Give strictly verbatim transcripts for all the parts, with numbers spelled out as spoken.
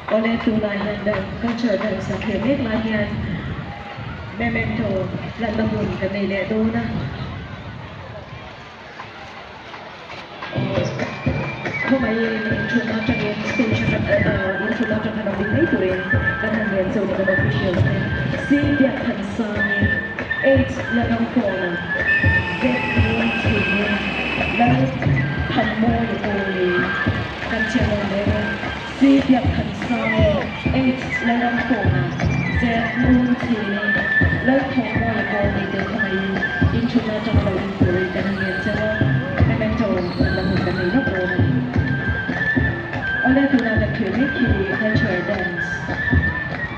Ole tuna hian dam culture dam sakhe mek la hian memento latna hun kan nei leh dawn a. Khawmai introduction in stage, introduction kan awm ding mai turin kan han ngen cheu ni kan officials te. C. Biakthansangi, H. Lalramkhona, Z. Ngunchhini, Lal Thanmawipawni, kan chairman le, C. Biakthansangi, H. Lalramkhona, Z. Ngunchhini, Lal Thanmawipawni te khawmai introduction lo ding turin kan han ngen cheu a, memento latna hun kan nei leh dawn a. Ole tuna kan thlir mi khi culture dance,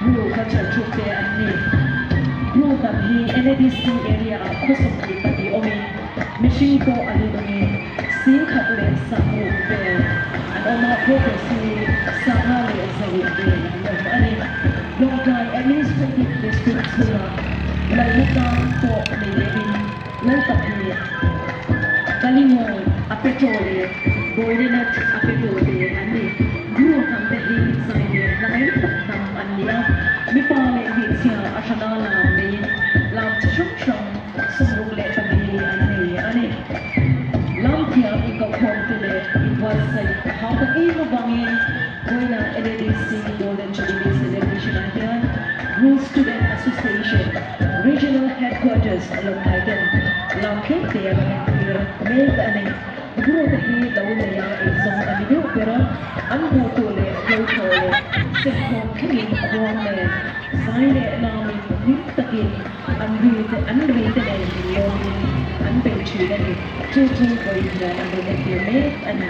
Bru culture troupe te an ni. Bru dam hi N A D C area ah khosung ki padi awm in, machine toh a li nung in, sing khat leh sang ruh vel an awm a, vote si sanga leh za ruh vel an awm a ni. Lawngtlai administrative district chhung ah Lalnatang toh nei le in, Lalpathi, Kalingong Apeto leh Boirenath Apeto te an ni. Bru tham te hi zai leh lamai tak tham an ni a. Mipa leh mihchhia a hrana lam nei in, lam chi hrang hrang sawmruk leh pali an nei a ni. Lam thiam inkauhkhawmtu leh invite sai hautak eima vang in, Boina N A D C Golden Jubilee Celebration ah hian Bru Student Association Regional Headquarters Lawngtlai ten lam khe te a kan entir mek a ni. Bru te hi lo nei a exam a ni deuh pera, an bu tu leh lo tho leh sehkhawm khe in khuang leh zai leh lam in ning takin an ri te, an ri te leh lawm in an bei thui a ni. Chu chu Boina an ri te mek a ni.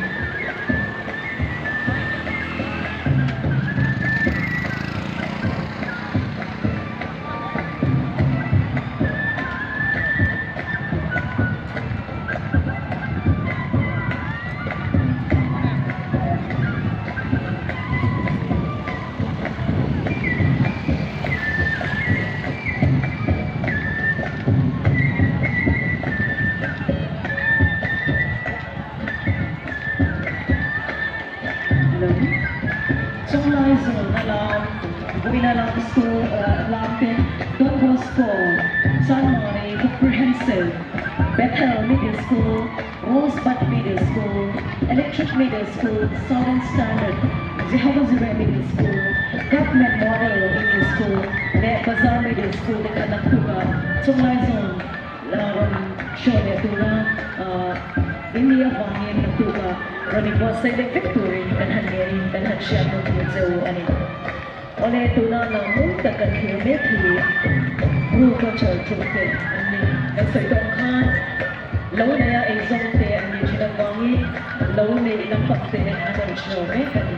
Chunglai Zone a lam, Boina lam school, lam te, Don Bosco, Saint Mary Comprehensive, Bethel Middle School, Rosebud Middle School, Electric Middle School, Southern Standard, Jehovah Jireh Middle School, Government Model English School, leh Bazar Middle School te khan naktuk a, Chunglai Zone, lam show le tuna, India vangin naktuk a, roni buatsai le vek turin kan han nge in kan han share mo ti cheu a ni. Ole tuna lam mun tak kan thlir mek hi, Bru culture troupe te an ni. Kan soi tong khan, lo nei a exam te an ni thina vangin, lo nei lam pak te an ni show mek a ni.